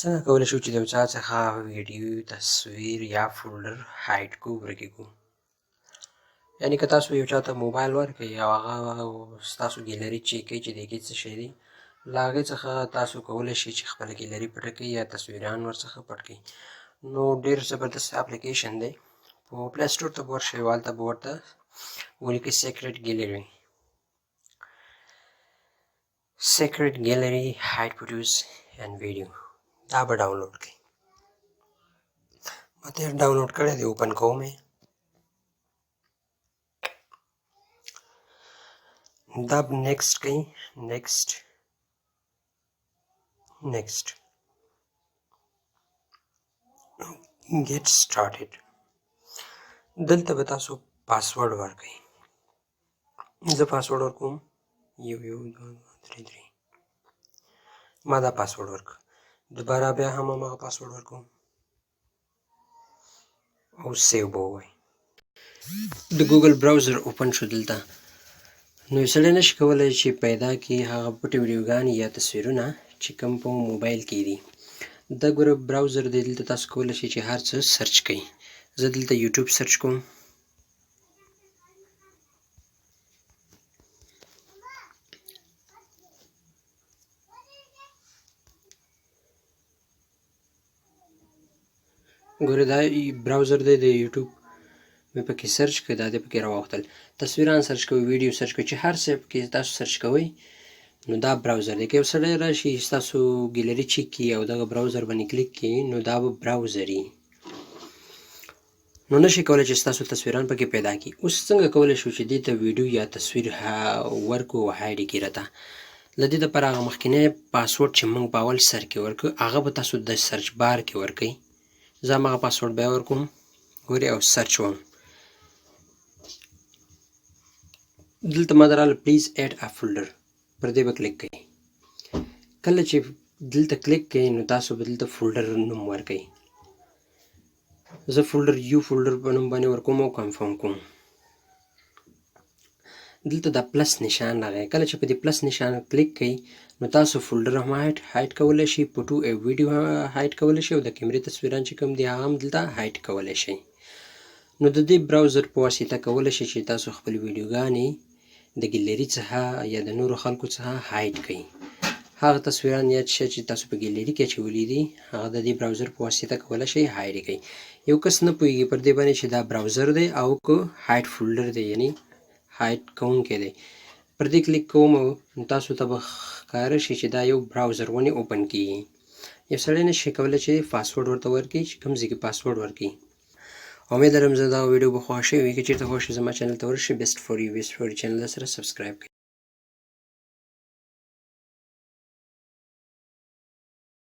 څنګه کولی شو چې د یو چا څخه ویډیو، تصویر یا فولډر hide کو، ورکې کو؟ یعنی که تاسو یو چا ته موبایل ورکړئ او هغه ستاسو ګیلري چیک کوي چې دې کې څه شی دي، له هغې څخه تاسو کولی شئ چې خپله ګیلري پټه کړئ یا تصویران ورڅخه پټ کړئ. نو ډېر زبردست اپلیکیشن دی. په Play Store ته به ورشئ او هلته به ورته ولیکئ secret gallery، Secret Gallery Hide Photos and Video. دا به ډاونلوډ کړئ. ما تېر ډاونلوډ کړی دی، open کوم یې. دا به next کړئ، next، next، get started. دلته به تاسو پاسورډ ورکړئ. زه پاسورډ ورکوم 1 1 2 2 3 3. ما دا پاسورډ ورکړ. دوباره بیا هم هماغه پاسورډ ورکوم او save به ووایي. د Google browser open شو. دلته نو یو سړی نشي کولی چې پیدا کړي هغه پټې ویډیوګانې یا تصویرونه چې کوم په موبایل کې دي. دا ګوره browser دی، دلته تاسو کولی شئ چې هر څه search کړئ. زه دلته YouTube search کوم. ګوره دا browser دی د یوټیوب، مې پکې search کړ، دا دی پکې راوختل. تصویران search کوئ، ویډیو search کوئ، چې هر څه پکې تاسو search کوئ نو دا browser دی. که یو سړی راشي ستاسو ګیلري چیک کړي او دغه browser باندې کلیک کړي نو دا به browser وي، نو نشي کولی چې ستاسو تصویران پکې پیدا کړي. اوس څنګه کولی شو چې دې ته ویډیو یا تصویر ورکړو او hide یې کړي راته؟ له دې دپاره هغه مخکینی پاسورډ چې موږ په اول سر کې ورکړو هغه به تاسو د search bar کې ورکړئ. زه هماغه پاسورډ بیا ورکوم، ګورې، او search وم. دلته ما دراله please add a folder، پر دې به کلیک کړئ. کله چې دلته کلیک کړئ نو تاسو به دلته folder نوم ورکړئ. زه folder یو folder په نوم باندې ورکوم او confirm کوم. دلته دا plus نشان راغی. کله چې په دې plus نشان کلیک کړئ نو تاسو folder هم hide کولی شئ، photo او ویډیو hide کولی شئ او د کیمرې تصویران چې کوم دي هغه هم دلته hide کولی شئ. نو د دې browser په واسطه کولی شئ چې تاسو خپل ویډیوګانې د ګیلري څخه یا د نورو خلکو څخه hide کړئ. هغه تصویران یا څه چې تاسو په ګیلري کې اچولي دي هغه د دې browser په واسطه کولی شئ hide کړئ. یو کس نه پوهېږي پر دې باندې چې دا browser دی او که hide folder دی، یعنی hide کوونکی دی. پر دې کلیک کوم او تاسو ته به ښکاره شي چې دا یو browser ونې open کیږي. یو سړی نشي کولی چې پاسورډ ورته ورکړي، چې کوم ځای کې پاسورډ ورکړي. امید لرم زه دا ویډیو به خوښ شوي وي. که چېرته خوښ شي زما channel ته ورشئ، Best for You، Best for You channel سره subscribe کړئ.